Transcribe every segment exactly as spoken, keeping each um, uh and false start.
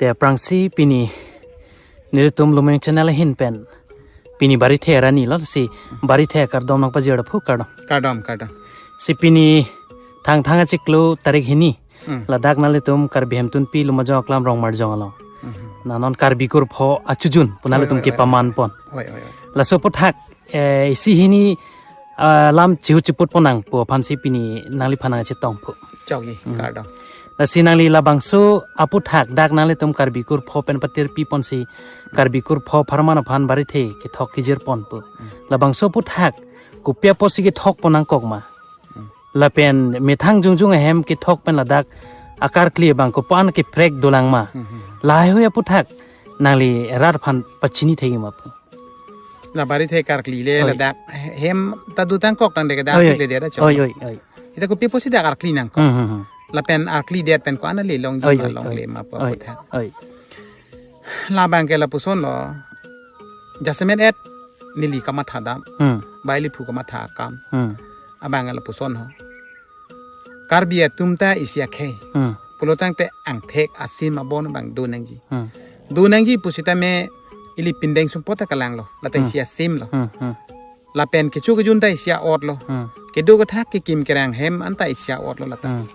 Te aphrangsi pini nelitum Lumeng Channel ahin pen pini Barithe arni lo si Barithe akardom nangpajir aphu kardom. Kardom, kardom. Si pini Thangthang achiklo tarik hini. Hmm. Ladak nanglitum Karbi Hemtunpi Lumajong Aklam Rongmarjong along. Hmm. Na non Karbi Kurpho achujun pu nanglitum Oi, oi, oi. kepaman pon. Oi, oi, oi. Laso aphuthak, eh, isi hini, ah, lam chihu chiput pon nangpo aphansi pini nangliphan nangchetong phu. Chokji, Hmm. kardom. Lasi nangli labangso aphuthak dak nanglitum Karbi Kurpho pen patirpi ponsi Karbi Kurpho apharman aphan Barithe kethok kejir pon phu. Hmm. Labangso aphuthak kopi apotsi kethok pon nangkok ma. Hmm. Lapen methang jongjong ahem kethok pen ladak akarkli abang kopan keprek dolang ma. Hmm, hmm. Laheihui aphuthak nangli rat aphan pachini thekji ma phu. La Barithe karkli le Oi. ladak hem ta dotang kok tangte ke dak Oi, oi. le dia da chok. Oi, oi, oi. Ita kopi apotsi dak karkli nangkok. Hmm, hmm, hmm. Lapen karkli det pen ko-an le longji Oi, ma oi, longle oi. ma phu Oi, aphuthak. oi. Labang ke lapuson lo. Jasemet et neli kamatha dam. Hmm. Bai liphu kamatha akam. Hmm. Abang ke lapuson ho. Karbi atum ta isi akhei. Hmm. Pulo tangte angthek asim abon abang do nangji. Hmm. Do nangji pusitame ili pindeng sumpot ta kalang lo. Lata Hmm. isi asim lo. Hmm. Hmm. Lapen kecho kejun ta isi a-ot lo. Hmm. Kedo kethak kekim kerang hem anta isi a-ot lo lata. Hmm.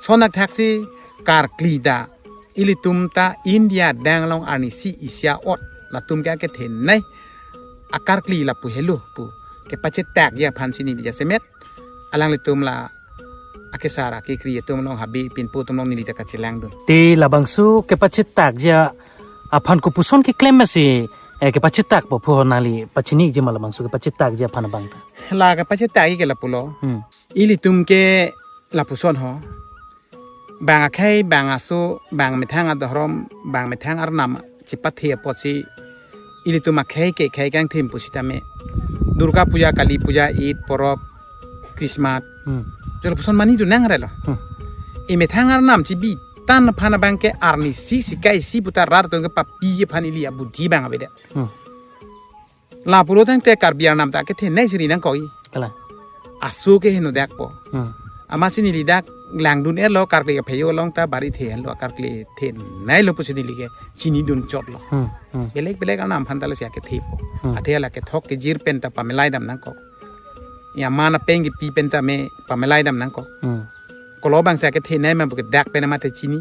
Sonak thaksi karkli ta ilitum ta India danglong arnisi isi a-ot latum ke kethenei akarkli lapu helo pu kepachetakji aphansi neli jasemet alanglitum la akesar akekri atum along habe pinpo atum along neli ta kachelangdun. Te labangso kepachetakji aphan kopuson keklem si, eh, kepachetak po phu nangli pachiniji ma labangso kepachetakji aphan abang ta. La kepachetakji ke lapulo. Hmm. Ilitum ke lapuson ho. Bang akhei, bang aso, bang methang adhorom, bang methang arnam chepathe apotsi ilitum akhei ke khei kangthim pusitame Durga Puja, Kali Puja, Eid, porop, Christmas. Hmm. Jo lapuson mani tu nangrelo. Hmm. Emethang arnam chebi tan aphan abang ke arnisi sikai isi puta rat atum kepapi aphan ili abudhi abang avedet. Hmm. Lapulo tangte Karbi arnam ta kethenei si ri nangkokji. Kalang. Aso ke henodakpo. Hmm. Amatsi neli dak langdun-etlo karkli kaphejo along ta Barithe henlo karkli thenei lo pusi neli ke chinidun chotlo. Hmm. Hmm. Belek belek arnam aphan ta lasi akethepo. Hmm. Athe la kethok kejir pen ta pamelai dam nangkok. Ya mana peng kepi pen ta me pamelai dam nangkok. Hmm. Kolo abang si akethenei ma pu ke dak pen amat chini.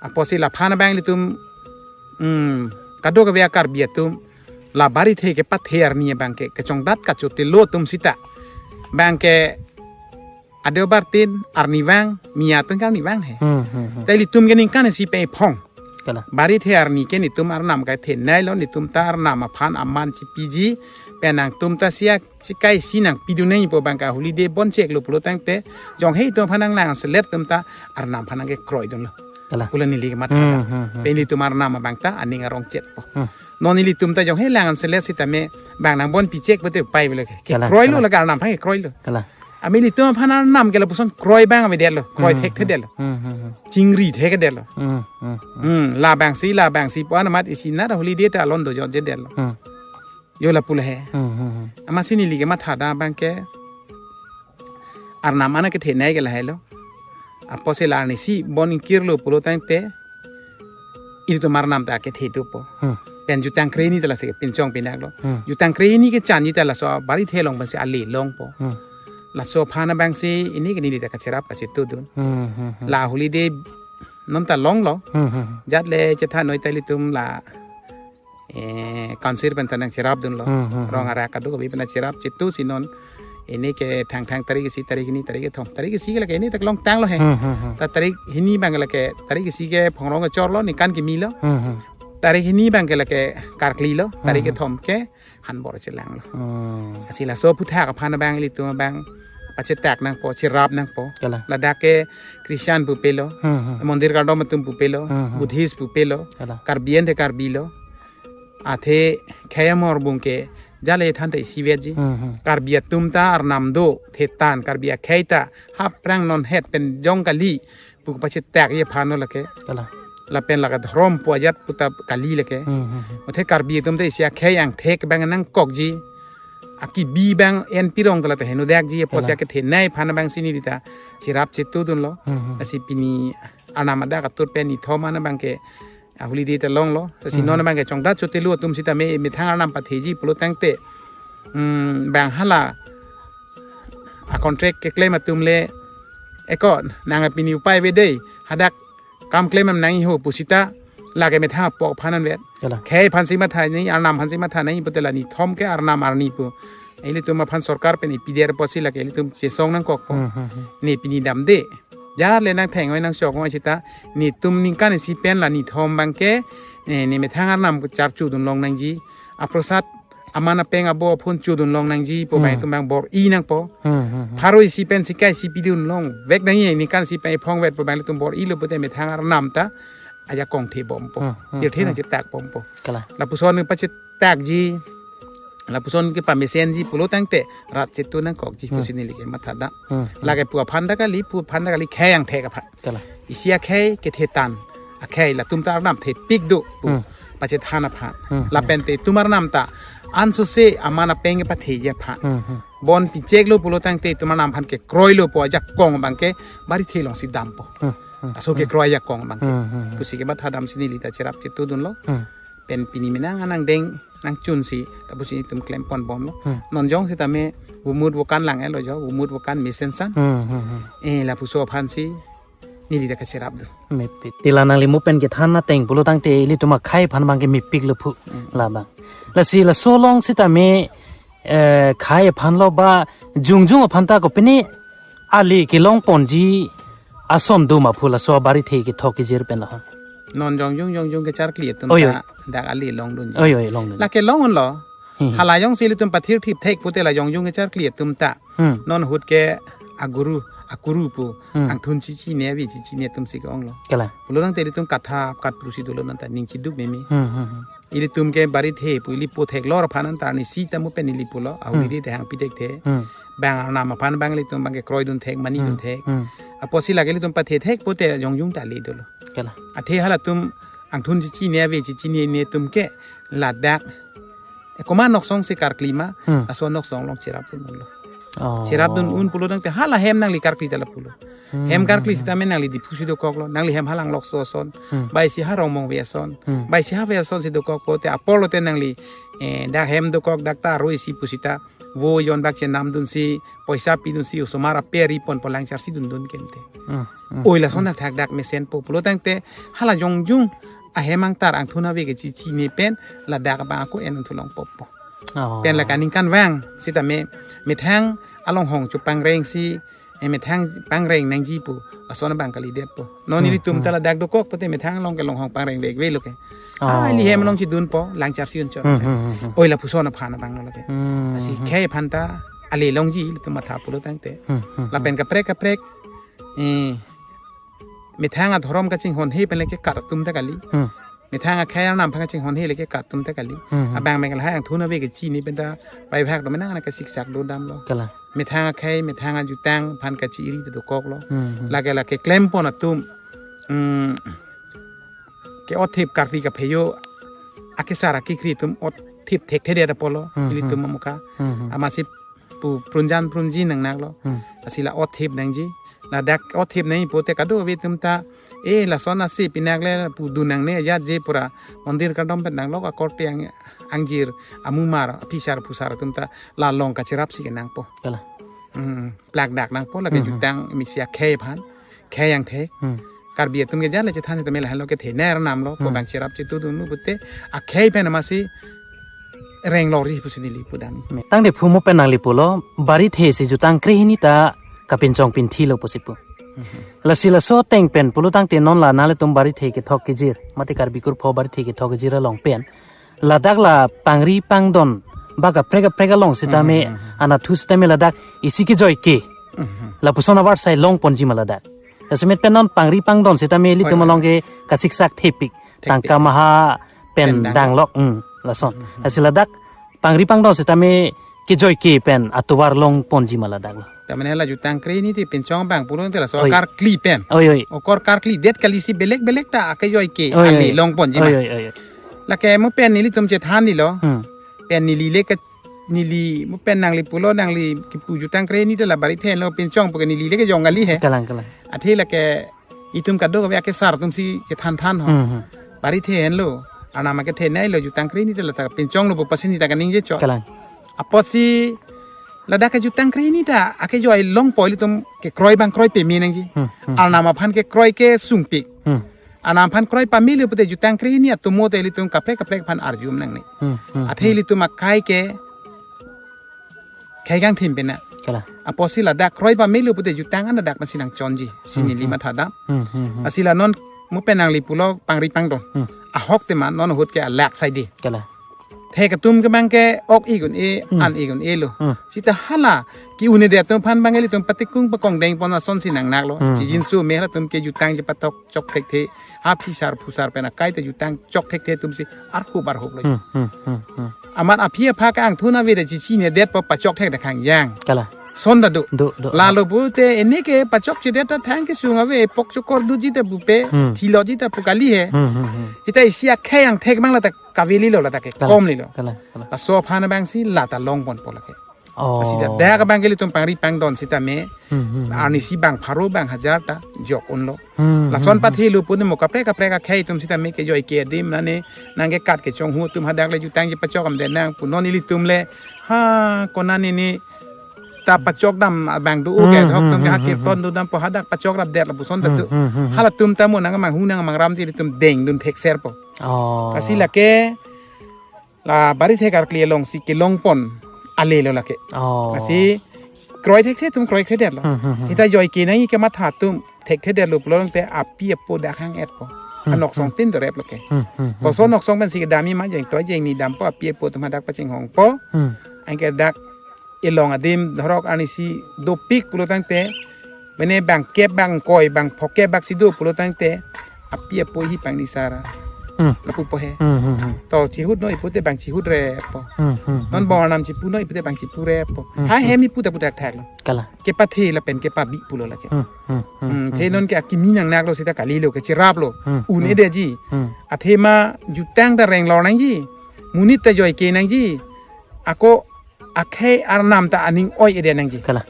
Apotsi laphan abang ilitum, hmm, kadokave a-Karbi atum la Barithe kepathe arni abang ke kechongdat kachotelo atum sita. Abang ke adobar tin arnivang, mi atum ke arnivang he. Hmm, hmm, hmm. Ta ilitum ke ningkan isi pen iphong. Kalang. Barithe arni ke netum arnam kethenei lo, netum ta arnam aphan aman chepiji, pen nangtum ta sia sikai isi nangpidun nangpo abang ke holiday bon cheklo pulo tangte, jong he itum aphan nanglang selet atum ta arnam aphan nangkekroidunlo. Kalang. Pulo neli kematha. Hmm, hmm, hmm. Pen ilitum arnam abang ta aning arong chetpo. Hmm. Non ilitum ta jong he lang selet sitame bang nangbonpi chek pute pai belo ke. Kalang, Kekroilo kalang. lake arnam aphan kekroilo. Kalang. Ami ilitum aphan arnam ke lapuson kroi abang avedetlo, kroi Hmm, thekthedetlo. hmm, hmm, hmm. Chingri thekthedetlo. Hmm, hmm, hmm. Hmm, labangsi, labangsi pu-an amat isi nat holiday ta alon dojotjedetlo. Hmm. Jo lapulo he. Hmm, hmm, hmm. Amatsi neli kematha dam abang ke arnam ana kethenei ke lahelo. Apotsi la arnisi bon ingkirlo pulo tangte ilitum arnam ta kethe dopo. Hmm. Pen jutang krehini ta lasi pinchong pinaklo. Hmm. Jutang krehini kechanji ta laso Barithe along pensi ale longpo. Hmm. Laso aphan abangsi ili ke neli ta kacherap kachetudun. Hmm, hmm, hmm. La holiday non ta longlo. Hmm, hmm, hmm. Jat le chethan noi ta ilitum la eh, council pen ta nangcherapdunlo. Hmm, hmm, hmm. Rong arak kadokave pen nangcherap chetu si non. Ili ke Thangthang tarik isi, tarik hini, tarik kethom. Tarik isi ke lake ili ta kelongtanglo he. Hmm, hmm, hmm. Ta tarik hini abang ke lake, tarik isi ke phongrong kechorlo, ningkan kimi lo. Hmm, hmm. Tarik hini abang ke lake karkli lo, tarik Hmm, hmm. kethom ke hanbor chelanglo. Hmm. Lasi laso aphuthak aphan abang ilitum abang pachetak nangpo, cherap nangpo. Kalang. Ladak ke Christian pupelo, Hmm, hmm. mondir kardom atum pupelo, Hmm, hmm. Buddhist pupelo, Kalang. Karbi ante Karbi lo. Athe khei amorbung ke jale than ta isivetji. Hmm, hmm. Karbi atum ta arnam do, thetan, Karbi akhei ta haprang non het pen jong kali pu pachetakji aphan lo lake. Kalang. Lapen lake dhorom pu ajat pu ta kali lake. Hmm, hmm, hmm. Athe Karbi atum ta isi akhei angthek abang nangkokji. Akibi abang en pirong ta la ta henodakji, apotsi Kalang. akethenei aphan abangsi neli ta cherap chetudunlo. Hmm, hmm. Lasi pini arnam adak atur pen nithom an abang ke a holiday ta longlo. Si non abang ke chongdat chotelu atum sitame methang arnam patheji pulo tangte, mm, bang hala a contract keklem atum le, eko nang pini upai ave dei, hadak kam klem nangji ho pusita, lake methang apok aphan anvet. Kalang. Khei aphan si matha nangji, arnam aphan si matha nangji pute la nithom ke arnam arni pu. Ilitum aphan sorkar pen ipider pusi lake ilitum chesong nangkokpo. Hmm, hmm, hmm. Ne pini damde. Jar le nang theng oi nang chok oi sita, netum ningkan isi pen la nithom abang ke, eh, ne methang arnam kecharchu dun long nangji. Aprosad aman apeng abo aphun chodun long nangji pu abang, hmm, itum abang bor-i nangpo. Hmm, hmm, hmm. Pharo isi pen sikai isi pidun longvek nangji, ningkan isi pen iphongvet pu abang ilitum bor-ilo pute methang arnam ta ajakong the bompo. Hmm, hmm, pirthe, hmm, nangchetak bompo. Kalang. Lapuson pachetakji, lapuson kepamesenji pulo tangte rat chetu nangkokji, hmm, pusi neli ke matha dam. Hmm, hmm. Lake pu aphan ta kali, pu aphan ta kali, khei angthek aphan. Kalang. Isi akhei kethe tan. Akhei latum ta arnam thepik do pu. Hmm. Pachethan aphan. Hmm, hmm. Lapen te itum arnam ta ansose aman apeng kepatheji aphan. Hmm, hmm. Bon picheklo pulo tangte itum arnam aphan kekroilo pu ajakong abang ke Barithe alongsi dampo. Hmm, hmm, laso, hmm, kekroi ajakong abang ke. Hmm, hmm, hmm. Pusi ke matha damsi neli ta cherap chetu dunlo. Hmm. Pen pini menang anang deng nangchunsi, lapusi itum klempon bomlo. Hmm. Non jong sitame vomut vokan lang-etlo jo, vomut vokan mesen san. Hmm, hmm, hmm. Eh, lapuson aphansi neli ta kacherap dun. Mepik. Te la nangli mo pen kethan ateng pulo tangte ilitum akhei aphan abang ke mepiklo phu. Hmm. Labang. Lasi laso along sitame, eh, khei aphan lo ba jongjong aphan ta kopine ale kelongponji ason do ma phu laso Barithe kethok kejir pen lo ha? Non jongjong jongjong kecharkli atum, oi, ta, oi, dak ale longdunji. Oi, oi, longdun. Lake longdunlo. Hmm. Hala jongsi ilitum pathir thip thek pute la jongjong kecharkli atum ta. Hmm. Non ahut ke aguru, akuru pu, hmm, angthun chichine ave chichine atum si ke-onglo. Kalang. Pulo tangte ilitum katha katpru si dolo non ta ning chiduk meme. Hmm, hmm, hmm. Ilitum ke Barithe pu ili po theklor aphan anta arnisi ta mo pen ili pulo, a, hmm, holiday ta hangpi thekthe. Hmm. Bang arnam aphan abang ilitum abang kekroi dun thek, mani, hmm, dun thek. Hmm. Apotsi lake ilitum pathe thek pute jongjong ta ale dolo. Kalang. Athe halatum angthun chichine ave chichine atum ke ladak, eh, komat nok asong si karkli ma, hmm, laso nok asong along cherap dun unlo. Oh. Cherap dun un pulo tangte hala hem nangli karkli ta la pulo. Hmm, hem karkli, hmm, hmm, sitame nangli Diphu si dokoklo, nangli hem hala Anglokso ason, hmm, bai si ha Rongmongve ason, hmm, bai si ha ve ason si dokok pute apor lote nangli, eh, dak hem dokok dak ta aro isi pusita, vo jon bak chenam dunsi, poisa pidunsi, osomar ape ari ponpo, langchar si dundun kente. Hmm, hmm, oi, lason, hmm, athak dak mesenpo pulo tangte hala jongjong ahem angtar angthun ave kechichine pen ladak abang ako en thu longpo po. Oh. Pen lake aningkanvang sitame methang alonghong chopangrengsi, eh, methang pangreng nangji pu ason abang kalidetpo. Non, hmm, ilitum, hmm, ta ladak dokok pute methang along kelonghong pangrengvekvelo ke. Oh. Ah, ili hem along chidunpo, langchar si unchot. Hmm, hmm, hmm, hmm. Oi, lapuson aphan abang lo lake. Hmm, lasi, hmm, khei aphan ta ale longji ilitum matha pulo tangte. Hmm, hmm, hmm. Lapen kaprek kaprek, eh, methang adhorom kachinghonhe pen lake kat atum ta kali. Hmm. Methang akhei arnam aphan kachinghonhe lake kat atum ta kali. Hmm, hmm. Abang Meghalaya angthun ave kechini pen ta bai bhak do menang ana kasiksak do damlo. Kalang. Methang akhei, methang ajutang aphan kachi-iri ta dokoklo. Hmm, hmm. Lake lake klempon atum, mm, ke-othip karkli kaphejo akesar akekri atum othip thekthedet apotlo, hmm, ilitum, hmm, amuka. Hmm, hmm. Amatsi pu prunjan prunji nangnaklo. Hmm. Lasi la othip nangji. Ladak othip nangji pute kadokave atum ta, eh, lason asi pinak le pu dun nangne ajat je pura mondir kardom pen nanglok akorte ang-, angjir amumar, aphisar phusar atum ta la long kacherap si kenangpo. Kalang. Hmm, plak dak nangpo lake, hmm, hmm, jutang misi akhei aphan. Khei angthek. Hmm. Karbi atum ke jale chethan tame lahenlo kethe ner namlo, hmm, ko bang cherap chetu dunu pute akhei pen amatsi reng lorji pusi neli pudam. Tangte phu mo pen nangli pulo, Barithe si jutang krehini ta kapinchong pinthilo pusi pu. Mhm. Lasi laso ateng pen pulo tangte non la nanglitum Barithe kethok kejir, mate Karbi kurpho Barithe kethok kejir along pen ladak la pangri pangdon ba kaprek kaprek along sitame, mhm, mhm, mhm, anatthu sitame ladak isi kejoi ke. Mhm. Lapuson avarsai longponji ma ladak. Jasemet pen non pangri pangdon sitame ilitum, oi, oi, along ke kasiksak thepik. Thepik. Tangka maha pen, pen dang, danglok, hmm, lason. Hmm, hmm. Lasi ladak pangri pangdon sitame kejoi ke pen atovar longponji ma ladak lo. Tamane la jutang krehini ti pinchong abang pulo tela so, oi, karkli pen. Oi, oi. Okor karklidet kali si belek belek ta akejoi ke, oi, ale, oi, longponji ma. Oi, oi, oi, oi. Lake mo pen nelitum chethan nilo. Hmm. Pen neli le ke neli mo pen nangli pulo nangli kipu jutang krehini te la Barithe lo pinchong pu ke neli le kejong kali he. Kalang, kalang. Athe lake itum kadokave akesar atum si chethan than ho. Hmm, hmm. Ari the henlo, arnam akethe nailo, jutang kre hini ta lata pinchonglo pu pusi neta kaningje chot. Kalang. Apotsi ladak kejutang kre hini ta akejoi longpo, ilitum kekroi abang kroi pame nangji. Hmm, hmm. Arnam aphan kekroi kesungpik. Hmm. Arnam aphan kroi pamelo pute jutang kre hini atomo te ilitum kaprek kaprek aphan arjum nangne. Hmm, hmm, Athe hmm. ilitum akai ke khei kangthim pena. Kalang. Apotsi ladak kroi pamelo pute jutang an ladak masi nangchonji. Si Hmm, neli hmm. mathadam. Hmm, hmm, hmm. Lasi la non mo pen nangli pulo pangri pangdon. Hmm. Ahok tema non ahut ke alak saide. Kalang. Thek atum ke abang ke ok-ik un-e, Hmm. an-ik un-elo. Hmm. Seta hala ke-un-edet atum aphan abang ilitum patikung pakongdeng pon asonsi nangnaklo. Hmm. Chijinso me halatum ke jutang chepatok chok thekthe. Aphi sar phu sar pen akai ta jutang chok thekthe atumsi arhup arhuplo. Hmm, hmm, hmm, hmm. Amat aphi apha kangthun ave ta chichinedetpo, pachok thekthekthe khangjang. Kalang. Son ta do. Do, do. Lalo pute ene ke pachokchedet ta thang kesung ave, pok chokor doji ta pupe, Hmm. thiloji ta pu kali he. Hmm, hmm, hmm. Seta isi akhei angthek abang lata kavelilo lata ke, Kalang. komlilo. Kalang, kalang. Laso aphan abangsi lata longponpo lake. Oh. Lasi ladak abang ke ilitum pangri pangdon seta me. Hmm, hmm, hmm. Arnisi bang pharo bang hajar ta jok unlo. Hmm, Lason hmm, hmm. pathelo pune mo kaprek kaprek akhei atum seta me kejoi ke adim nane nangkekat kechonghu atum hadak le jutang chepachok amde nang pu non ilitum le. Ha, konane ni ta pachok dam abang do Hmm, oke, hok hmm, tum ke hmm, ha hmm, kirton hmm. do dampo hadak pachok rapdet lapuson ta Hmm, do. hmm, hmm, hmm. Halatum ta mo nangmanghu nangmangram te ilitum dengdun thekserpo. Oh. Lasi lake la Barithe karkli alongsi kelongpon alelo lake. Oh. Lasi kroi thekthe atum kroi khredetlo. Hmm, hmm, hmm. Seta joi ke nangji kematha atum thekthedetlo pulo tangte api apo dak hang-etpo. Hmm, Anoksong hmm. tin dorep lake. Hmm, hmm, hmm, Koson hmm. noksong pensi kedamji ma jeng toi jengni dampo api apo atum hadak pachinghongpo. Hmm. Anke dak elong adim dhorok arnisi dopik pulo tangte, mene bang kep bang koi bang phokep bak si do pulo tangte, api apo hi pangni sara. Hmm. Lapupo he. Hmm, hmm, hmm. To chihut noi pute bang chihut repo. Hmm, hmm, hmm, Non hmm. bong arnam chipu noi pute bang chipu repo. Hmm, Ha hmm. hem ipu ta puthak thaklo. Kalang. Kepathe lapen kepabi pulo lake. Hmm, hmm, hmm, Hmm, hmm, the hmm. non ke akimi nangnaklo seta kalilo kecheraplo. Hmm, Un hmm. edeji. Hmm. Athema jutang ta renglor nangji. Monit ta joi ke nangji. Ako akhei arnam ta aning oi-edet nangji. Kalang.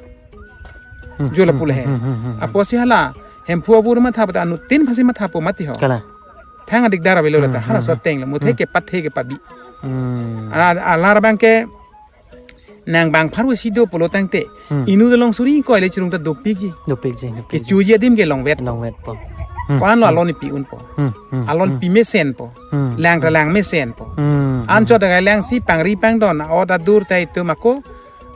Hmm, Jo la hmm, pule he. hmm, hmm, hmm, hmm. Apotsi hala Hemphu abur mathapo ta anuttin phasi mathapo mati ho. Kalang. Thang adikdar avelo lata Hmm, hala hmm, so hmm. tenglo. Muthe Hmm. kepathe kepabi. Hmm. Ala alar abang ke nang bang pharo si do pulo tangte. Hmm. Inut along suri ingkoi le chirung ta dopikji. Dopikji, dopikji. Kechoji adim ke longvet. Longvetpo. Hmm, Ko-anlo hmm. alon ipi unpo. Hmm, hmm, Alon hmm. pi mesenpo. Hmm, Lang ta hmm. lang mesenpo. Hmm, An hmm. chot ta lang si pangri pangdon, ot adur ta itum ako.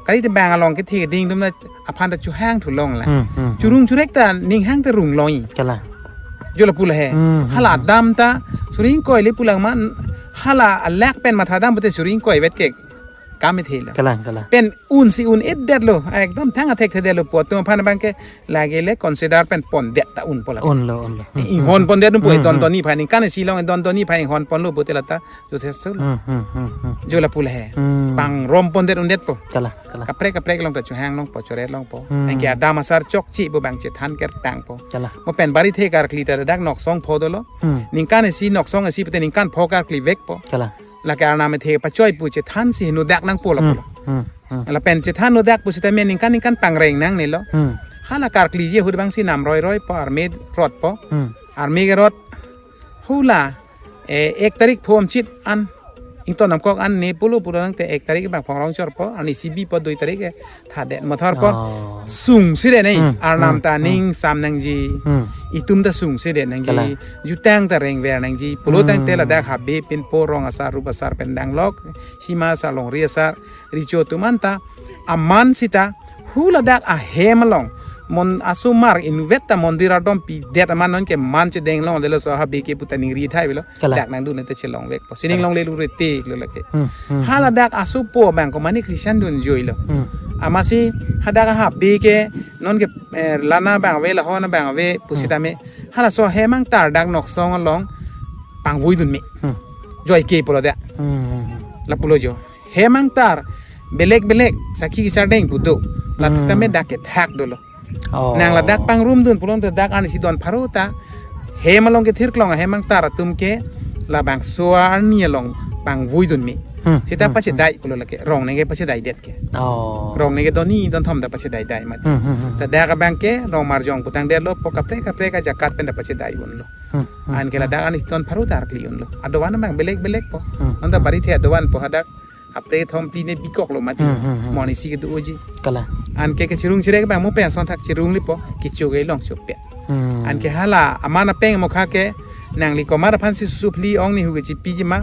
Kali te bang along kethe ding atum na aphan ta chuhang thulong la. Hmm, hmm, hmm. Churung churek ta ning hang ta rung longji. Kalang. Jo la pule he. Hmm, hmm, Hala hmm. dam ta suri ingkoi le pulang ma hala alak pen mathadam pute suri ingkoi vet ke kam ithela. Kalang, kalang. Pen un si un-edetlo. Ekdom thang athekthedetlo pu atum aphan abang ke lake le consider pen pondet ta unpo la. Unlo, unlo. Hmm, Inghon hmm, pondet unpo hmm, don hmm. doni phai ningkan isi along don doni phai inghon ponlo pute lata. Jothestho lo. Hmm, hmm, hmm, hmm. Jo la pule he. Hmm. Pangrom pondet undetpo. Kalang, kalang. Kaprek kaprek along ta chuhang longpo, choret longpo. Hmm. Anke adam asar chokche pu bang chethan kertangpo. Kalang. Mo pen Barithe karkli ta dak noksong pho dolo. Hmm. Ningkan isi noksong isi pute ningkan pho karkli vekpo. Kalang. Lake arnam athe pachoi pu chethan si heno dak nangpo la Hmm, pula. hmm, hmm. Lapen chethan no dak pu seta me ningkan ningkan pangreng nangnelo. Hmm. Hala karkliji ahut abang si nam roi roipo army rotpo. Hmm. Army kerot hula eh, ek tarik phom chit an. Ington namkok an ne pulo pulo tangte ek tarik bang phongrong chorpo, arnisi bipo dui tarik ke thadet mothorpo. Oh. Sungsedet nai, Hmm, arnam hmm, ta hmm. ning sam nangji. Hmm. Itum ta sungsedet nangji. Kalang. Jutang ta rengver nangji. Pulo tangte Hmm. ladak habe pinpo rong asar rup asar pen danglok. Hima asar longri asar. Richo atum anta aman seta hula dak ahem along mon asomar invet ta mondir adom pidet aman non ke man chedeng longledetlo, so habe ke puta ningri thai avelo. Kalang. Dak nangdun te chelongvekpo. Sining Kalang. longle lure te lo lake. Hmm, hmm, Hala hmm. dak asopo abang ko mane Christian dunjoilo. Hmm. Amatsi hadak habe ke non ke, eh, lana abang ave, lahona abang ave pu Hmm. seta me. Halaso hem angtar dak noksong along pangvuidun me. Hmm. Joi ke pulo dak. Hmm, hmm, hmm. Lapulo jo. Hem angtar belek belek sakhi kesar deng pu do. Lapu Hmm. tame dak kethak dolo. Oh. Nang ladak pangrumdun pulote dak arnisi don pharo ta hem along kethirklong ahem angtar atum ke labangso arni along pangvuidun me. Hmm. Seta Hmm. pachedai pulo lake. Rong neke pachedaidet ke. Oh. Rong neke doni donthom ta pachedaidai mati. Hmm, hmm, hmm. Ta dak abang ke rong marjong putangdetlo, po kaprek kaprek ajakat pen ta pachedai unlo. Hmm. Hmm. Anke ladak an iton pharo ta arkli unlo. Adovan abang belek belek po. Hmm. Anta Barithe adovan po hadak. Hapre thom phli ne bikok lo mati. Hmm, hmm, hmm. Mo ni si kedo-oji. Kalang. Anke kechirung chirek abang mo pen asonthak chirung lipo. Kecho ke longchopet. Hmm. Anke hala aman apeng mokha ke nangli komat aphan si susu phli ong nihu kechipiji ma.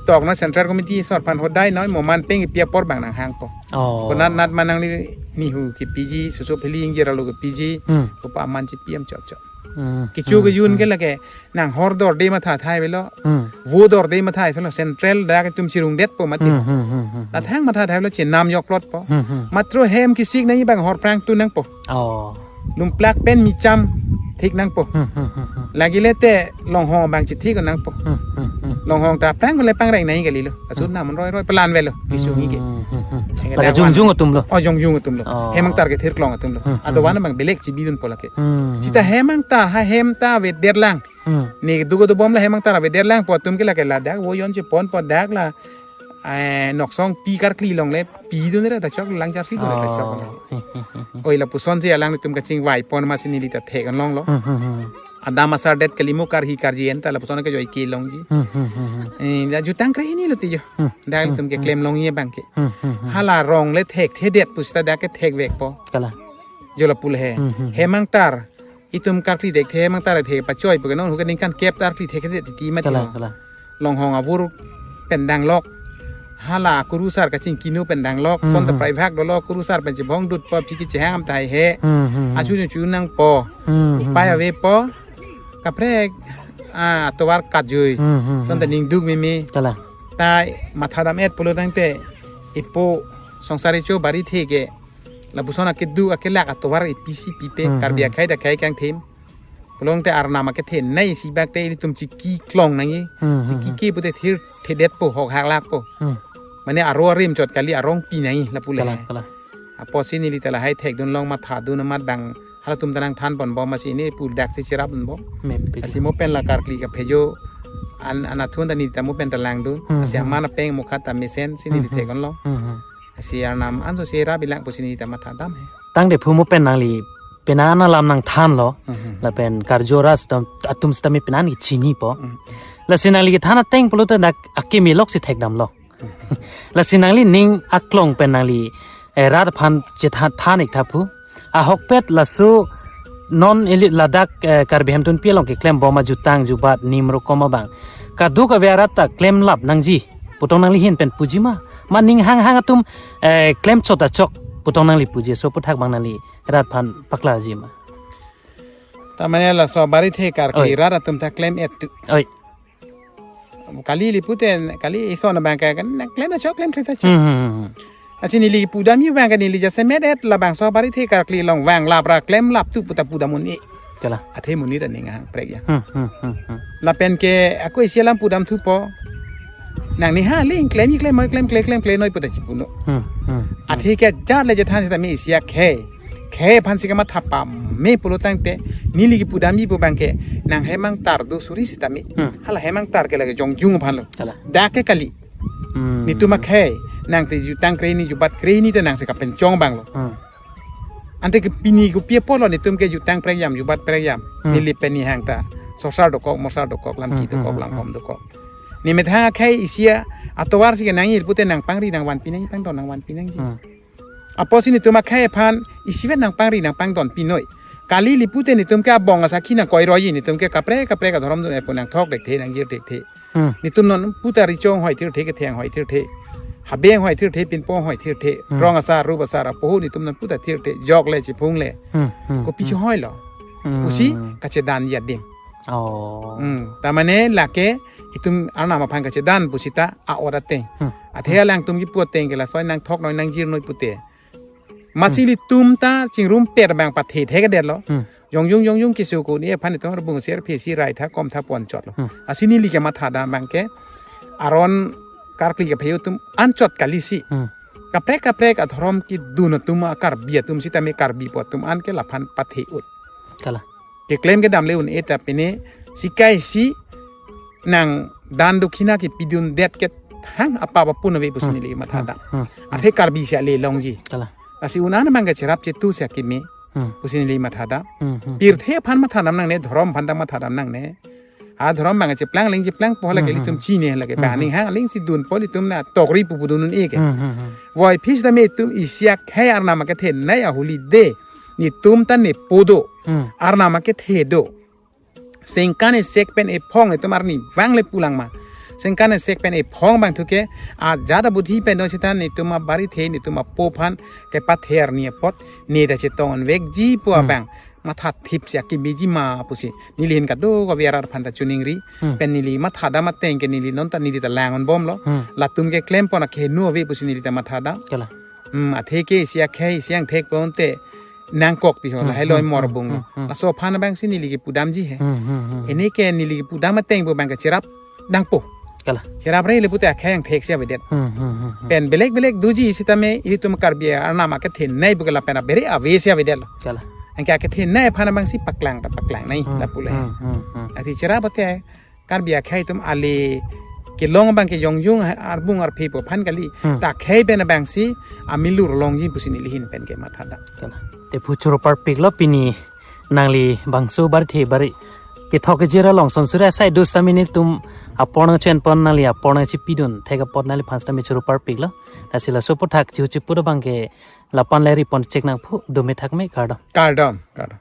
Tok na Central Committee asor aphan hodai noi mo man peng pi apor abang nanghangpo. Oh. Konat nat ma nangli nihu kepiji, susu phli ingjir alo kepiji. Hmm. Kopa aman chipi am chot chot. Hmm. Kecho, hmm, kejun, hmm, ke lake nang hor dorde matha thai avelo. Hmm. Vo dorde matha avelo, Central dak atum chirungdetpo mati. Hmm, hmm, hmm, hmm, hmm. Lathang matha thai avelo chenam jokplotpo. Hmm, hmm. Matro hem kesik nangji abang hor prang tu nangpo. Oh. Lumplak pen micham thik nangpo. Hmm, hmm, hmm, hmm. Lagi le te longhong abang chithik nangpo. Hmm, hmm, hmm. Longhong ta prang le pangreng nangji kalilo. Asut, hmm, nam roi roi pelan avelo. Keso ngi ke. Hmm, hmm, hmm. Lake jongjung atum lo. Oh, jongjung atum lo. Oh. Hem angtar kethirklong atum lo. Hmm, hmm, adovan, hmm, abang belek chibidunpo lake. Hmm, hmm. Sita hem angtar ha hem ta avedet lang. Hmm. Ne dugo dobom la hem angtar avedet lang po atum ke lake ladak vo jon cheponpo dak la. Eh, Noksong pi karkli along le pidun re ta chok lang jarsi dun re ta chok. Oh. Hmm, hmm, hmm. Oi lapuson si alanglitum kachingvaipon ma si neli ta thek-an longlo. Hmm, hmm, hmm. Adam asar det kalimo karhi karji enta lapuson ke joi kelongji. Hmm, hmm, hmm, hmm. Eh, ya jutang kre hini lo ti jo. Hmm. Dak, hmm, ilitum ke, hmm, klem longji abang ke. Hmm, hmm, hmm. Hala rong le thekthedet pusita dak ke thekvekpo. Kalang. Jo lapu le he. Hmm, hmm, hmm. Hem angtar. Itum karkli thekthe hem angtar the pachoi pu ke non hu ke ningkan kep ta karkli thekthedet titi mati. Kalang, ho. Kalang. Longhong avur pen danglok. Hala kurusar kachingkinu pen danglok. Hmm, son ta, hmm, praibhak dolo kurusar pen chibong dutpo phiki chehang am thai he. Hmm, hmm, hmm. Achu chu nangpo. Hmm, hmm, upai, hmm, avepo. Kaprek, ah, atovar katjui. Hmm, hmm, hmm. Son ta ningduk mimi. Kalang. Ta matha dam-et pulo tangte ipo Songsar Recho Barithe ke lapuson akeduk akelak atovar ipisi pipe, hmm, Karbi, hmm, akhei ta khei kangthim. Pulo tangte arnam akethenei isi bak te ilitum chiki klong nangji. Hmm, hmm, chiki, hmm, ke pute thirthedetpo, hok haklakpo. Hmm. Mane aro arim chot kali, arong pi nangji lapu le. Kalang, kalang. Apotsi neli ta lahai thekdun long mathadun amat abang halatum ta nangthanponbom, masi ne pu dak si cherapdunbom. Mepik. Lasi mo pen la karkli kaphejo an, anatthu ta neli ta mo pen ta langdun. Hmm, lasi, hmm, aman apeng mokha ta mesen si neli, hmm, hmm, thek-an long. Hmm, hmm. Lasi arnam anso si rap ilang pusi neli ta matha dam he. Tangte phu mo pen nangli penang an alam nangthanlo. Mhm. Lapen karjo ras atum, atum sitame penang an kechinipo. Mhm. Lasi nangli kethan ateng pulote dak akimi lok si thekdamlo. Mhm. Lasi nangli ning aklong pen nangli, eh, rat aphan chethan, than ik tha phu. Ahokpet laso non ili ladak, eh, Karbi Hemtunpi along keklembom ajutang jubat nim rokom abang kadokave arat ta klemlap nangji pu tong nangli ahin pen puji ma? Ma ning hanghang atum, eh, klemchot achok pu tong nangli puji, so aputhak abang nangli rat aphan paklarji ma? Ta mane laso Barithe karkli, oi, rat atum ta klem-et tu. Oi. Kali ili pute, kali ison abang ke kan, na klem achok, klem klem achok. Hmm, hmm, hmm, hmm. Lasi neli pudamji abang ke neli jasemet-et labangso Barithe karkli along vanglap ra klemlap tu pu ta pudam un-e. Kalang. Athe monit aning hang prek ya. Hmm, hmm, hmm, hmm. Lapen ke ako isi alam pudam thupo. Nangning ha le klemji klemnoi, klem kle, klem klenoi pu ta chipunon. Hmm, hmm, hmm. Athe ke ajat le chethan sitame isi akhei. Khei aphan si kamatha pame pulo tangte neli kepudamji pu abang ke nang hem angtar do suri sitame. Hmm. Hala hem angtar ke lake jongjung aphan lo. Kalang. Dak ke kali. Hmm. Netum akhei nang te jutang kre hini jubat kre hini te nang si kapenchong abang lo. Hmm. Ante ke pini kopi apotlo netum ke jutang prekjam, jubat prekjam. Hmm. Neli pen nihang ta. Sosar dokok, mosar dokok, lamki, hmm, dokok, hmm, hmm, langkom dokok. Ne methang akhei isi atovar si kenangji pute nangpangri nangvanpi nangji, pangdon nangvanpi nangji. Hmm. Apotsi netum akhei aphan isivet nangpangri nangpangdon pinoi. Kali ili pute netum ke abong asakhi nangkoi roji, netum ke kaprek kaprek adhorom dun-e pu nangthok thekthe nangjir thekthe. Hmm. Netum non puta Recho anghoi thirthe, Kethe anghoi thirthe, Habe anghoi thirthe, Pinpo anghoi thirthe, hmm, rong asar rup asar apoho netum non puta thirthe, jok le chiphung le. Hmm, hmm, kopi, hmm, chehoi lo. Hmm. Pusi kachedanji adim. Oh. Hmm. Ta mane lake itum arnam aphan kachedan pusita a-ot ateng. Hmm. Athe, hmm, alangtum kipu ateng ke laso nangthoknoi nangjirnoi pute. Masi, hmm, ilitum ta chingrumpet abang pathe thekthedetlo. Hmm. Jongjung jongjung keso ko ni aphan itum arbung ser phesi rai tha kom tha pon chotlo. Hmm. Lasi neli kematha dam abang ke aron karkli kapheo atum anchot kali si. Hmm. Kaprek kaprek adhorom kedun atum a-Karbi atum sitame Karbipo atum an ke laphan pathe-ut. Kalang. Keklem kedam le un-e ta pine sikai si nang dan dokhina kepidundet ke thang apap apun ave pusi, hmm, neli matha dam. Hmm. Athe Karbi si ale longji. Kalang. Lasi un-an abang ke cherap chetu si akimi. Hmm. Pusi neli matha dam. Hmm, hmm. Pirthe aphan matha dam nangne, dhorom aphan ta matha dam nangne. adhorom abang cheplang aling cheplangpo, lake Hmm, hmm, ilitum hmm. chini lake. Hmm, Ba hmm. ning hang aling si dunpo, ilitum na tokri pupu dun un-e ke. Hmm, hmm, hmm. Voiphit sitame itum isi akhei arnam akethenei ahuli de, netum ta nepo do. Hmm. Arnam akethe do. Sengkan esek pen ephong netum arnivang le pulang ma. Sengkan esek pen ephong abang thu ke, ajat abudhi pen do sita netum abarithe, netum apo aphan kepathe arni apot, ne ta chetong-un vekji pu Hmm. abang mathathip si akimiji ma pusi neli ahin kadokave arat aphan ta choningri. Hmm. Pen neli mathadam ateng ke neli non ta neli ta lang-un bomlo. Hmm. Latum ke klempon akeheno ave pusi neli ta mathadam. Kalang. Hmm, athe ke isi akhei isi angthek ponte nangkok ti ho, Hmm, lahai loi hmm, mor hmm, bung lo. Hmm, hmm. Laso aphan abang si neli kepudamji he. Hmm, hmm, hmm, hmm. Ene ke neli kepudam ateng pu abang ke cherap nangpo. Kalang. Cherap rei le pute akhei angthek si avedet. Hmm, hmm, hmm, hmm. Pen belek belek doji sitame ilitum Karbi arnam akethenei pu ke lapen abere ave si avedetlo. Kalang. Anke akethenei aphan abang si paklang ta paklangnei Hmm, lapu le. hmm, hmm, hmm. Ati cherap ate Karbi akhei atum ale kelong abang ke jongjung arbung arphe pu aphan kali. Hmm. Ta akhei pen abang si amilur longji pusi neli ahin pen ke mathadam. Kalang. Te phu choro parpiklo pini nangli bangso barithe bari kethok kejir along son suri asai do sitame netum apor nangchenpon, nangli apor nangchipidun thek apot nangliphan sitame choro parpiklo. Lasi laso aphuthak chihu chipu abang ke lapu-an le ripon chek nangpo, dome thakme, kardom. Kardom, kardom.